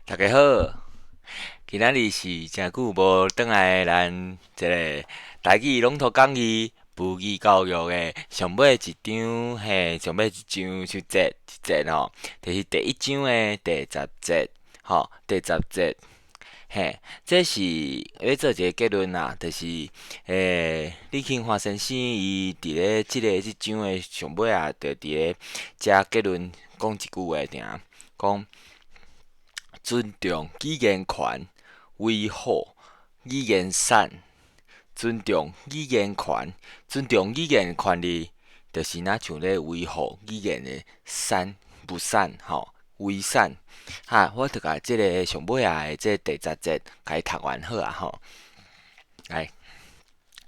大家好，今仔日是誠久無轉來咱這个台語朗讀講義母語教育的上尾一章，嘿，上尾一章就節一節吼，就是第一章的第十節，吼，第十節，嘿，這是欲做一个結論啦，就是，李慶華先生伊佇咧這个這章的上尾啊，就佇咧遮結論講一句話爾，講。尊重語言權，維護語言產。尊重語言權，尊重語言權利，就是若像咧維護語言的產物產吼，遺產。哈，我就共這个上尾仔的這第十節共伊讀完好啊吼。來，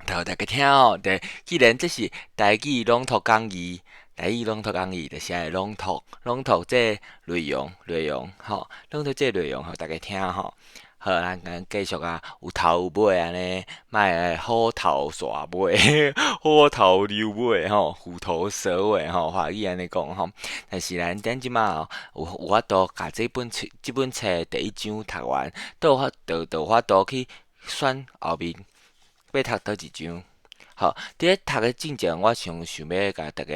讀予大家聽哦。對，既然這是台語朗讀講義。台語朗讀講義就是愛朗讀，朗讀這內容內容吼，朗讀這內容予大家聽吼。好，咱繼續啊，有頭有尾按呢，莫虎頭蛇尾，虎頭牛尾吼，虎頭蛇尾吼，華語按呢講吼。但是咱等這馬有法度共這本冊這本冊第一章讀完，都有法就就有法度去選後面欲讀佗一章。好，佇咧讀的進前，我想想欲共大家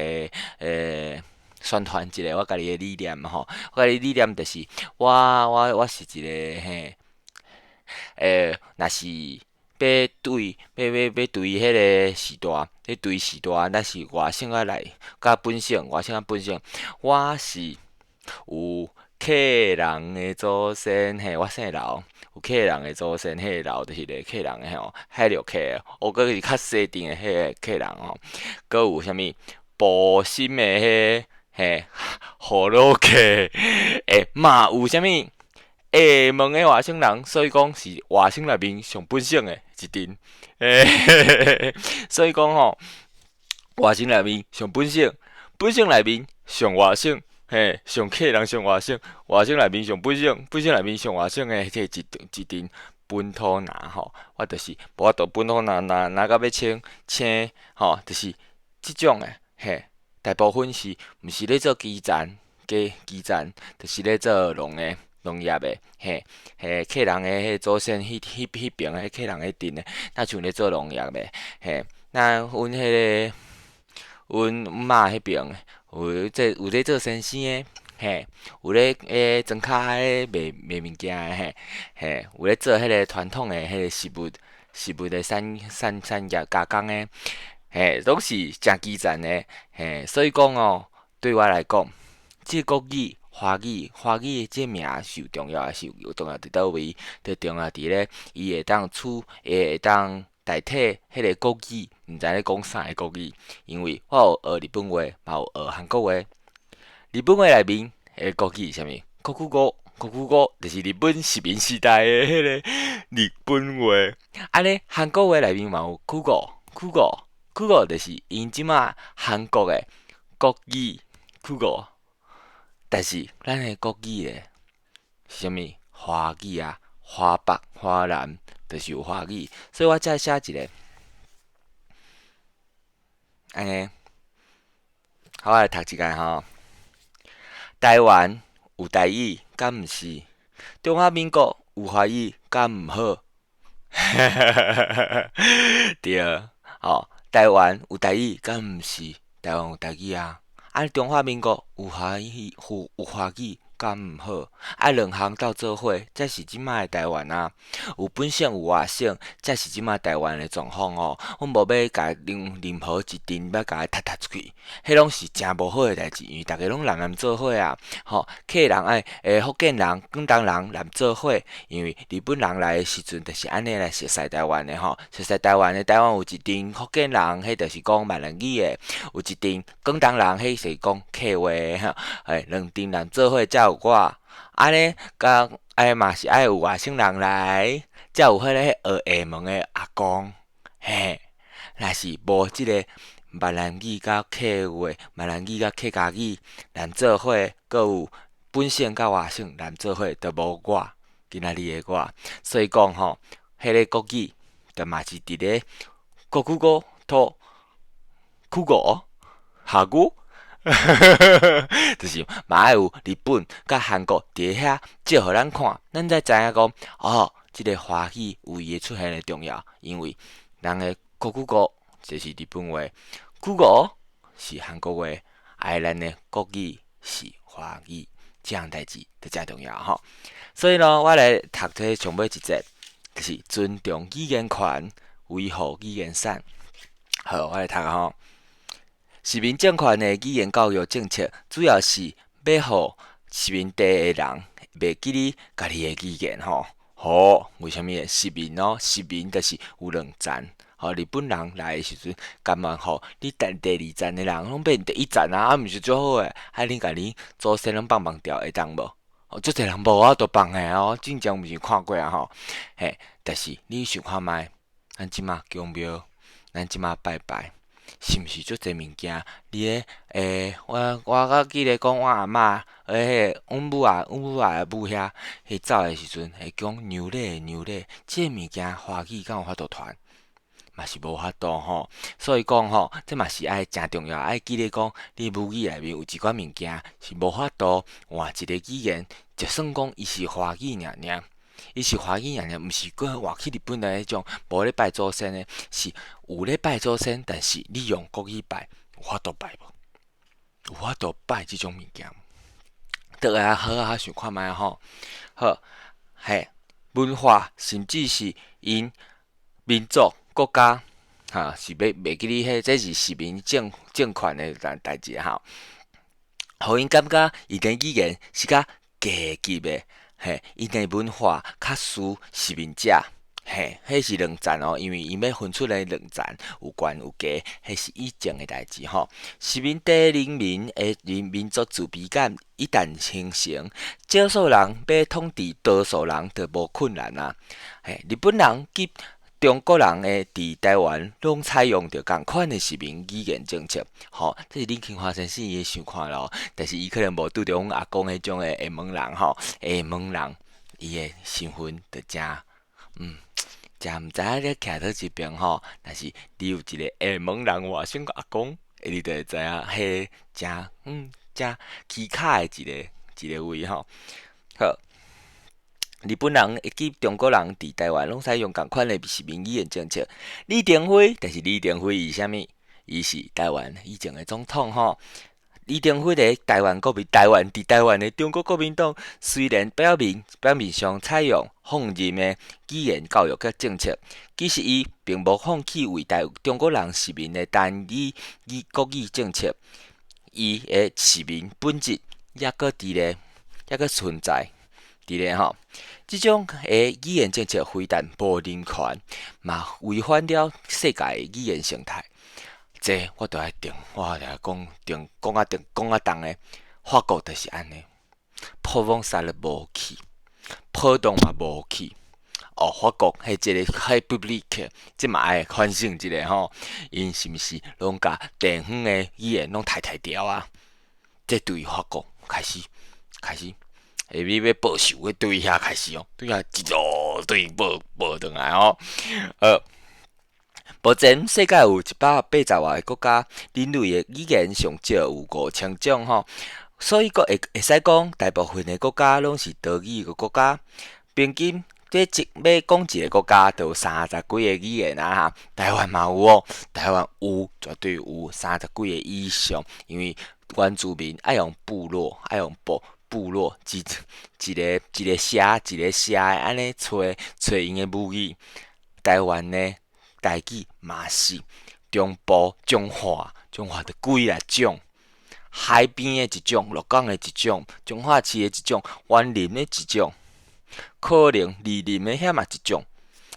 宣傳一下我家己的理念吼。我家己理念就是，我我我是一个嘿，若是欲對欲欲欲對彼个時代，欲對時代，若是外省仔來佮本省，外省佮本省，我是有客人的祖先，嘿，我姓劉。有客人的祖先，彼个劉就是个客人的吼，海陸客，哦，閣是較細陣的彼个客人吼，閣有啥物埔心的彼嘿葫蘆客，欸，嘛有啥物廈門的外省人，所以講是外省內面上本省的一陣，欸，所以講吼，外省內面上本省，本省內面上外省。嘿，上客人上外省，外省內面上本省，本省內面上外省的這一一陣本土男吼，我就是無法度本土男若若到欲穿青吼，就是這種的嘿，大部分是毋是咧做基層，基基層，就是咧做農的農業的，嘿，嘿，客人的彼祖先彼彼彼爿的客人彼陣的，若像咧做農業的，嘿，那阮彼个阮媽彼爿有這有咧做先生的，嘿，有咧莊跤咧賣賣物件的，嘿，嘿，有咧做彼个傳統的彼个食物食物的產產產業加工的，嘿，攏是誠基層的，嘿，所以講哦，對我來講，這個國語、華語、華語的這名是有重要，是有重要佇佗位？就重要佇咧，伊會當處，伊會當代替彼个國語，毋知咧講啥个國語，因為我有學日本話，嘛有學韓國話。日本話內面的國語是啥物？國語，國語就是日本殖民時代的彼个日本話。按呢，韓國話內面嘛有國語，國語，國語就是𪜶這馬韓國的國語，國語。但是咱的國語咧是啥物？華語啊，華北、華南就是有華語，所以我才寫一个，按呢，好，我來讀一下吼。台灣有台語，敢毋是？中華民國有華語，敢毋好？對，吼，台灣有台語，敢毋是？台灣有台語啊。啊，中華民國有華語，有有華語，敢毋好？啊，兩項鬥做伙，才是這馬的台灣啊！有本省有外省，才是這馬台灣的狀況哦。阮無欲共任任何一陣欲共伊踢踢出去，彼攏是誠無好的代誌，因為逐家攏南南做伙啊！吼，客人愛福建人、廣東人南做伙，因為日本人來的時陣就是按呢來熟似台灣的吼，熟似台灣的台灣有一陣福建人，彼就是講閩南語的；有一陣廣東人，彼是講客話的吼。欸，兩陣人做伙才有我，按呢，佮愛嘛是愛有外省人來，才有彼个學廈門的阿公，嘿，若是無這個閩南語佮客話、閩南語佮客家語難做伙，閣有本省佮外省難做伙，就無我今仔日的我。所以講吼，彼个國語就嘛是佇咧國語語土國語下語。就是嘛愛有日本佮韓國佇遐照予咱看，咱才知影講，哦，這个華語有伊的出現的重要，因為人的國語語這是日本話，古語是韓國話，啊咱的國語是華語，這項代誌就誠重要吼。所以呢，我來讀這上尾一節，就是尊重語言權，維護語言產。好，我來讀吼。殖民政權的語言教育政策，主要是欲予殖民地的人袂記得家己的語言吼。好，為啥物？殖民哦，殖民就是有兩層。吼，日本人來的時陣，甘願予你第二層的人攏變第一層啊，啊，毋是足好的？啊，恁共恁祖先攏放放掉會當無？哦，足濟人無法度放的哦，進前毋是看過啊吼。嘿，但是你想看覓？咱這馬宮廟，咱這馬拜拜，是毋是足濟物件？你咧，我閣記得講我阿嬤，迄个阮母啊，阮母啊母遐，彼走的時陣會講牛奶牛奶，這個物件華語敢有法度傳？嘛是無法度吼，所以講吼，這嘛是愛誠重要，愛記得講，你母語內面有一寡物件是無法度換一個語言，就算講伊是華語爾爾，伊是華語爾爾，毋是閣換去日本的彼種無咧拜祖先的，是有咧拜祖先，但是你用國語拜，有法度拜無？有法度拜這種物件？倒來好好想看覓吼，好，嘿，文化甚至是𪜶民族國家，哈，是欲袂記得彼，這是殖民政權的代誌吼，予𪜶感覺𪜶的語言是較低級的，嘿，𪜶的文化較輸殖民者，嘿，彼是兩層哦，因為𪜶欲分出來兩層，有懸有低，彼是以前的代誌吼。殖民地人民的民族自卑感一旦形成，少數人欲統治多數人就無困難啊。嘿，日本人及中國人的佇台灣攏採用著仝款的殖民語言政策，吼，這是林慶華先生伊的想看咯。但是伊可能無拄著阮阿公彼種的廈門人吼，廈門人伊的身份就誠，誠毋知影咧徛佗一邊吼。但是你有一個廈門人外甥阿公，你就會知影，彼誠誠蹊蹺的一個一個位吼。好。日本人及中國人佇台灣攏採用仝款的殖民語言政策。李登輝，但是李登輝伊啥物？伊是台灣以前的總統吼。李登輝佇台灣國民，台灣佇台灣的中國國民黨雖然表面上採用放任的語言教育佮政策，其實伊並無放棄為台中國人殖民的單語語國語政策。伊的殖民本質猶閣佇咧，猶閣存在佇咧吼。這種的語言政策非但無人權，嘛違反了世界的語言生態。這我著愛定，我著愛講定講啊定講啊重的，法國就是按呢，普羅旺斯都無去，浦東嘛無去。哦，法國彼一個 République，這嘛愛反省一下吼，𪜶是毋是攏共地方的語言攏汰汰掉啊？這對法國開始開始。你欲報仇，對遐開始哦，對遐一路對報報轉來哦。目前世界有180外个國家，人類的語言上少有5000種吼，所以閣會使講，大部分的國家攏是多語的國家。平均這一欲講一個國家，就有三十幾个語言啊。台灣嘛有哦，台灣有絕對有三十幾个以上，因為原住民愛用部落，愛用部落一一个一个社一个社的按呢揣揣𪜶的母語。台灣呢，台語嘛是中部彰化，彰化著幾若種，海邊的一種，鹿港的一種，彰化市的一種，員林的一種，可能二林的遐嘛一種。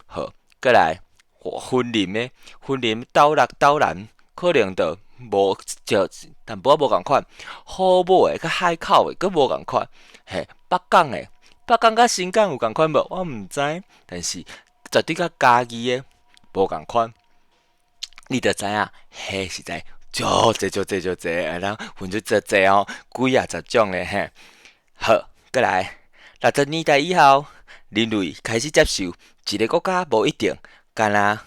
好，閣來雲林的，雲林斗六斗南可能著無就淡薄仔無仝款，虎尾的佮海口的閣無仝款，嘿，北港的，北港佮新港有仝款無？我毋知，但是絕對佮嘉義的無仝款。你著知影，彼實在足濟足濟足濟，會當分出足濟哦，幾仔十種咧嘿。好，閣來60年代以後，人類開始接受一个國家無一定敢若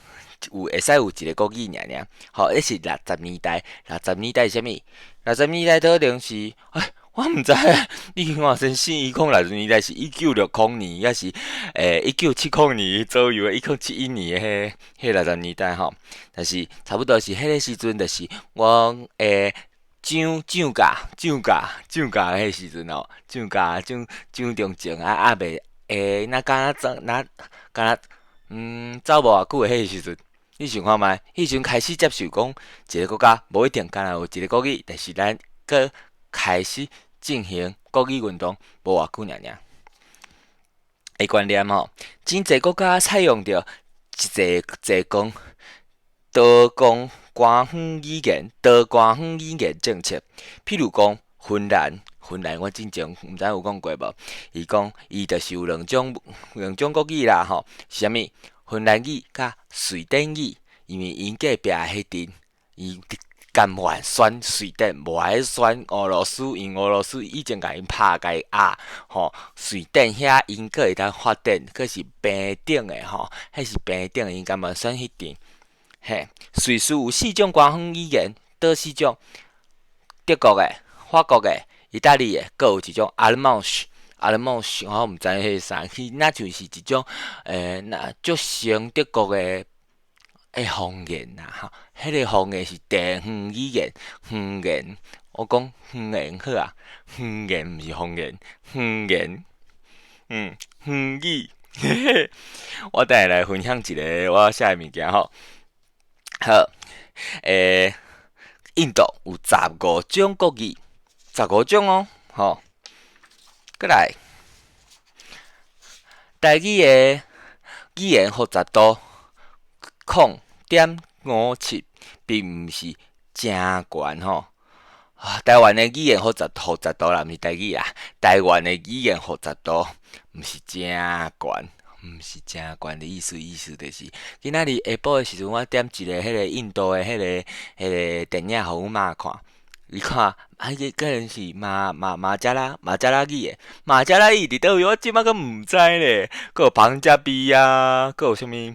有會使有一个國語爾爾，吼，彼是六十年代，六十年代是啥物？六十年代可能是，哎，我毋知，你看先生伊講六十年代是1960年，抑是1970年左右，1971年的彼六十年代吼，但是差不多是彼个時陣，就是我長假長假長假彼時陣吼，長假長長中正啊，猶未若敢若若敢若走無偌久的彼個時陣，你想看覓？彼時陣開始接受講一个國家無一定干焦有一个國語，但是咱閣開始進行國語運動無偌久爾爾。的觀念吼，真濟國家採用著一濟濟講多講官方語言、多官方語言政策，譬如講芬蘭，芬蘭我之前毋知有講過無？伊講伊就是有兩種兩種國語啦吼，是啥物？芬蘭語佮瑞典語，因為𪜶隔壁彼陣，伊甘願選瑞典，無愛選俄羅斯，因為俄羅斯以前共𪜶拍共壓吼，瑞典遐𪜶閣會當發展，閣是平等的吼，彼是平等的，𪜶甘願選彼陣。嘿，瑞士有四種官方語言，佗四種？德國的、法國的、意大利的，閣有一種阿勒曼式。阿勒曼式我毋知彼是啥，彼若像是一種若足像德國的方言啦吼，彼个方言是地方語言，方言，我講方言好啊，方言毋是方言，方言，方語，嘿嘿，我等下來分享一个我寫的物件吼。好，印度有十五種國語，十五種哦，吼。閣來，台語的語言複雜度0.57，並毋是誠懸吼。台灣的語言複雜度啦，毋是台語啦，台灣的語言複雜度毋是誠懸，毋是誠懸的意思，意思就是今仔日下晡的時陣，我點一个彼个印度的彼个電影予阮媽看，伊看，啊，彼个可能是馬加拉馬加拉語的，馬加拉語佇佗位我這擺閣毋知咧，閣有龐加比啊，閣有啥物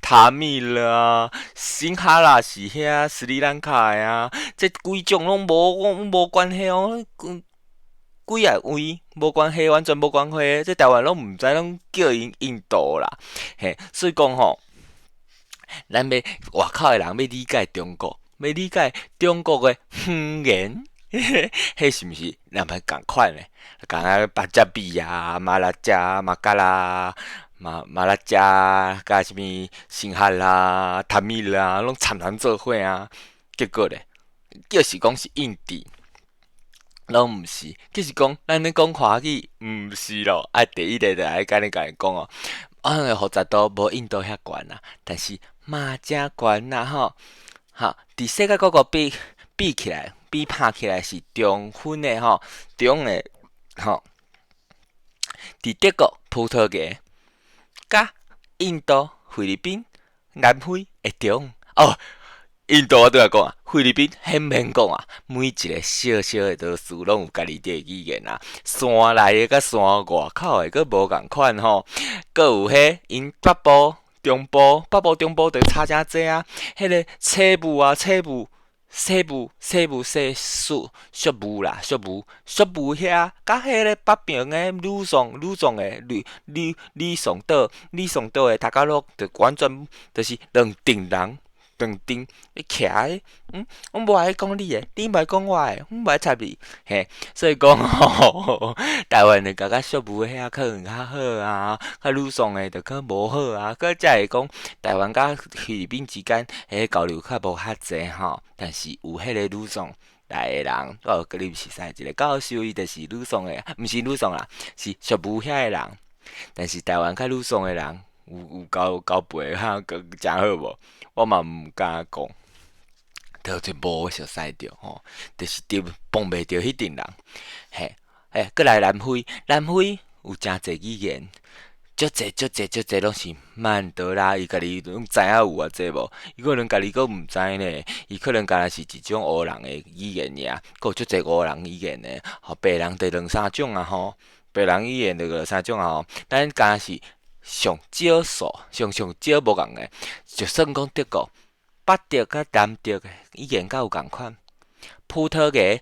塔米爾啊，辛哈拉是遐斯里蘭卡的啊，這幾種攏無關係哦，幾仔位無關係，完全無關係，這台灣攏毋知，攏叫𪜶印度啦，嘿，所以講吼，咱欲外口的人欲理解中國，欲理解中國的方言，彼是毋是咱歹仝款的？共啊巴加比啊、馬拉加、馬加拉、馬馬拉加，佮啥物辛哈拉、塔米爾啊，攏摻摻做伙啊，結果咧，就是講是印地。攏毋是，就是講咱咧講華語，毋是咯。啊，第一个就愛共你共伊講哦，啊，複雜度無印度遐懸啊，但是嘛誠懸啦吼。哈，佇世界各國比比起來，比拍起來是中分的吼，中的吼。佇德國、葡萄牙、佮印度、菲律賓、南非的中哦。印度我拄仔講啊，菲律賓彼免講啊，每一个小小的島嶼攏有家己的語言啊，山內的佮山外口的閣無仝款吼，閣有彼𪜶北部、中部、北部、中部就差誠濟啊，彼个西部啊、西部、西部、西部、西宿宿霧啦、宿霧、宿霧遐，佮彼个北邊的呂宋、呂宋的呂呂呂宋島、呂宋島的塔加洛，就完全就是兩陣人。兩陣你徛咧，我無愛講你的，你無愛講我的，我無愛插你，嘿，所以講吼，台灣的共較宿霧遐可能較好啊，較呂宋的就較無好啊，閣才會講台灣佮菲律賓之間，彼個交流較無遐濟吼，但是有彼个呂宋來的人，我有佮你熟似一个教授，伊就是呂宋的，毋是呂宋啦，是宿霧遐的人，但是台灣佮呂宋的人有交交配哈，閣誠好無？我嘛毋敢講，就無熟似著吼，就是著碰袂著彼陣人，嘿，欸，閣來南非，南非有誠濟語言，足濟足濟足濟攏是曼德拉，伊家己攏知影有偌濟無？伊可能家己閣毋知呢，伊可能敢若是一種烏人的語言爾，閣有足濟烏人語言的，吼，白人就兩三種啊吼，白人語言就兩三種啊吼，咱敢若是。上少數、上上少無仝的，就算講德國、北德佮南德依然閣有仝款。葡萄牙。